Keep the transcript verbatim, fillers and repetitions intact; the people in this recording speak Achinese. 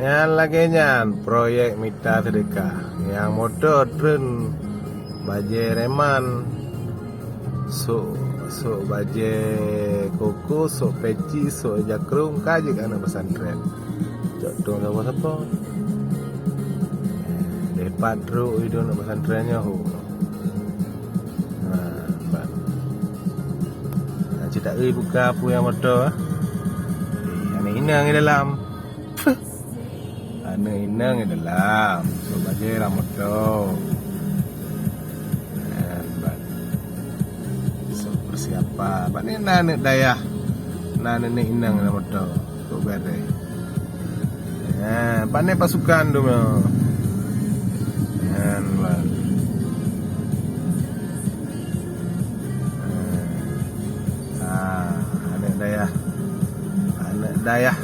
Nyan lagèe nyan proyek mita seudeukah. Nyang moto treun bajèe reman, sôk, sôk bajèe koko, sôk peci, sôk jakrong, ka jeuet aneuk pesantren. Cok tueng sapo-sapo. Deh pat trok idong aneuk pesantren nyoe ho. Ha, ban. Nah, cit taeu buka peue nyang moto, eh. Eh, aneuk inong di dalam. Aneuk inong di dalam. Sôk bajèe lam moto. Nah, ban. Sôk persiapan. Ban ni na aneuk dayah. Na aneuk inong lam moto. Kok beres. Ha, pandai pasukan tu memang. Nyan, bang. Ha, aneuk dayah. Aneuk dayah.